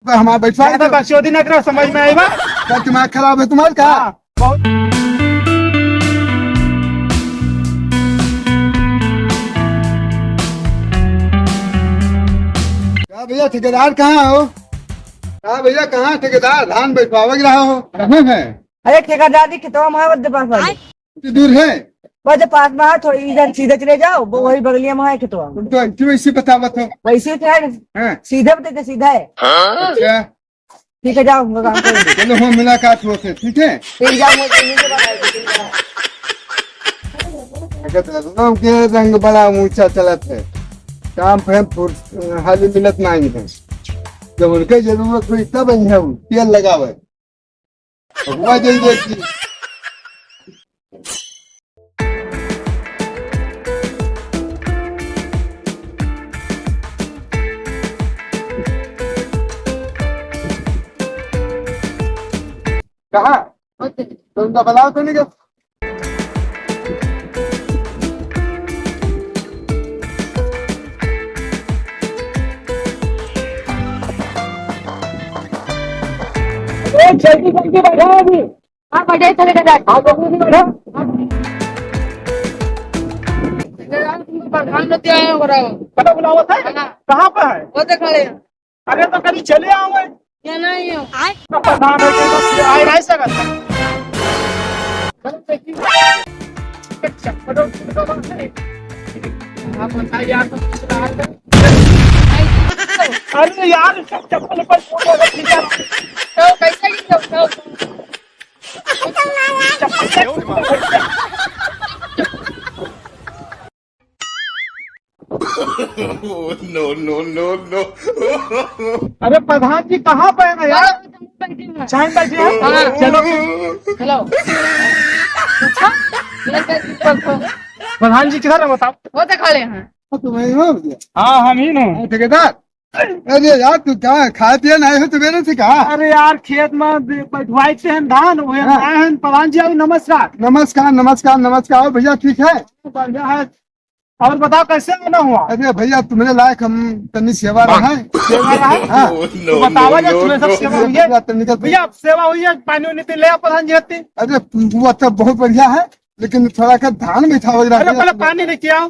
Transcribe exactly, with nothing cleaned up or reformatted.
तो हमार बैठवा ज्यादा दो। बकचोदी ना करो, समझ में आई बा? क्या दिमाग खराब है तुम्हारा क्या? हाँ, बहुत। क्या भैया ठेकेदार कहाँ हो? क्या भैया कहाँ ठेकेदार? धान बैठवावे के रहा हो? कहाँ है? अरे ठेकेदार जी खेतवा में है, वद्दे पास वाले। कितनी दूर है? वद्दे पास में है, थोड़ी इधर सीधे चले जाओ, वो वही बगलिया में है खेतवा। तुम तो ऐसी वैसी बतावत हो। वैसे तो है, हाँ। सीधे बताते सीधा है। अच्छा। ठीक है, जाओ, उनका काम करो। चलो, हम मुलाकात होते, ठीक है? ठीक, जाओ, मुझे नीचे बताओ। अगर तो लोग के रंग बड़ा ऊंचा चलत है, काम पे फुर्स-, हाली मिलत नहीं है। जब उनके जरूरत हुई, तब यहाँ तेल लगावे। भगवा जाई देखी। कहाँ? तो उनका बुलाओ तो नहीं गए। ए, जल्दी, जल्दी बैठो अभी। हाँ, बैठे, चले गए। हाँ, जल्दी, जल्दी बैठो। प्रधान नदी आया हो रहा हो। कहाँ बुलावत है? हाँ। कहाँ पे है? वो देख खड़े हैं। अरे, तो कभी चले आओगे। क्या नहीं हो? तो प्रधान है, तो आए नहीं सकता। चलो, देखिए। चप्पल और जूता बाहर है। आप बताइए, आप तो कुछ बाहर कर। अरे यार, इसका चप्पल पर फूट हो गया, ठीक है। तो कैसे ही हो? तो चप्पल पर फूट हो गया। No, no, no, no। अरे प्रधान जी कहाँ पे हैं यार? हाँ, बैठे हैं। चाय बैठे हैं? हाँ। चलो। हेलो। अच्छा? प्रधान जी किधर है बताओ? वो तो खड़े हैं। हाँ, तुम ही हो भैया? हाँ, हम ही हैं। हाँ, ठेकेदार। अरे यार, तू क्या खाए पिए नहीं हो सुबेरे से कहा? अरे यार, खेत में बैठवाई से हैं धान, वो हाँ। आए हैं प्रधान जी, अभी नमस्कार। नमस्कार, नमस्कार, नमस्कार। और भैया ठीक है? बढ़िया है। और बताओ, कैसे आना हुआ? अरे भैया, तुम्हरे लायक हम तनी सेवा रहा है। सेवा रहा है? हाँ। तो बताओ, तुम्हें सब सेवा हुई है? भैया, तनी का भैया, सेवा हुई है, पानी उनी तो ले आओ प्रधान जी हत्ती। अरे, वो तो बहुत बढ़िया है, लेकिन थोड़ा का धान बैठावे रहा अरे, है। पहले पानी लेके आओ।